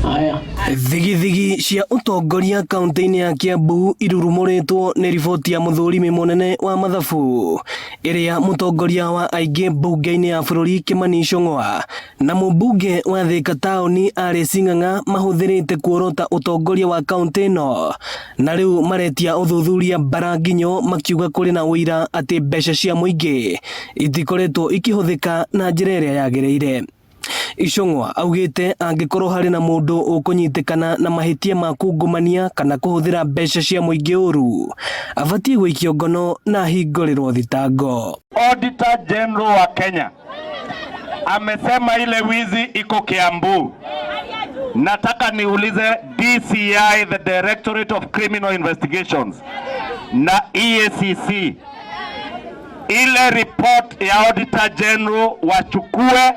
Haya. Thigithigi cia ũtongoria kaunti-inĩ ya Kiambu irurumũrĩtwo nĩ riboti ya mũthũrimi mũnene wa mathabu ĩrĩa mũtongoria wa aingĩ mbunge-inĩ ya bũrũri Kimani Ichung'wa na mũmbunge wa Thika taũni Alice Ng'ang'a mahũthĩrĩte kuorota ũtongoria wa kaunti ĩno na rĩu maretia ũthuthuria bara nginyo makiuga kũrĩ na ũira atĩ mbeca cia mũingĩ itikoretwo ikĩhũthĩka na njĩra ĩrĩa yagĩrĩire. Ichung'wa augĩte angĩkorwo harĩ na mũndũ ũkũnyitĩkana na mahĩtia ma kungumania kana kũhũthĩra mbeca cia mũingĩ ũru abatiĩ gũikio ngono na ahingũrĩrwo thitango. Auditor General wa Kenya amesema ile wizi iko Kiambu. Nataka niulize DCI, the Directorate of Criminal Investigations, na EACC, ile report ya Auditor General wachukue,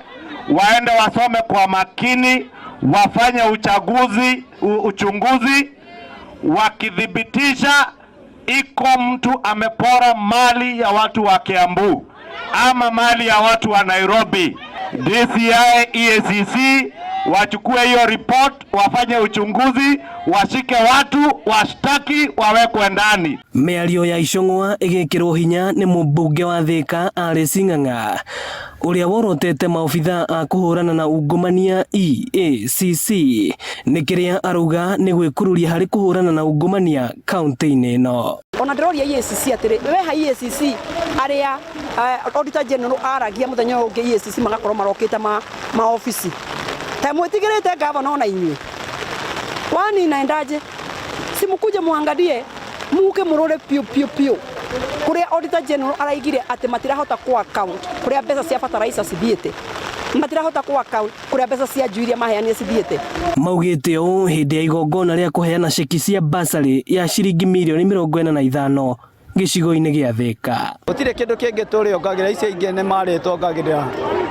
waende wasome kwa makini, wafanye uchaguzi, uchunguzi, wakithibitisha iko mtu amepora mali ya watu wa Kiambu ama mali ya watu wa Nairobi, DCI, EACC wachukue hiyo report, wafanye uchunguzi, washike watu, washtaki, wawekwe ndani. Mĩario ya Ichung'wa ĩgĩkĩrwo hinya nĩ mũmbunge wa Thika Alice Ng'ang'a ũrĩa worotete maobitha a kũhũrana na ungumania EACC nĩ kĩrĩa arauga nĩ gwĩkururia harĩ kũhũrana na ungumania kaunti-inĩ ĩno. Ona ndĩroria EACC atĩrĩ, weha EACC arĩa Auditor General aragia mũthenya ũyũ ũngĩ, EACC magakorwo marokĩte ma ofici ta mwĩtigĩrĩte gavana, ona inyuĩ kwani inaendaje? Simukuje muangalie, muke murore piũ piũ piũ kuria Auditor General araigire atĩ matirahota ku account kuria mbeca cia fertilizer cithiĩte, matirahota ku account kuria mbeca cia njui iria maheanire cithiĩte. Maugĩte ũũ hĩndĩ ya igongona rĩa kũheana ceki cia basarĩ ya ciringi mirioni 45 gĩcigo-inĩ gĩa Thika. Gũtirĩ kĩndũ kĩngĩ tũrĩongagĩrĩra, icio ingĩ nĩ marĩtuongagĩrĩra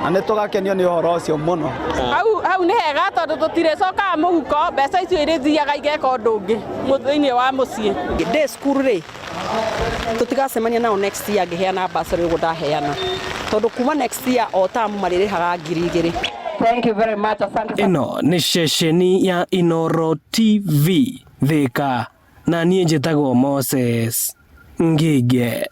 na nĩ tũgakenio nĩ ũhoro ũcio mũno. Hau hau nĩ hega tondũ tũtirĩcokaga mũhuko, mbeca icio irĩthiaga igeka ũndũ ũngĩ thĩinĩ wa mũciĩ. Ndĩ cukuru rĩ, tũtigacemania nao next year ngĩheana bursary ũguo ndaheana, tondũ kuma next year o tamu marĩrĩhaga 2000. Thank you very much. Asante. Ĩno nĩ ceceni ya Inoro TV Thika na niĩ njĩtagwo Moses Ngige.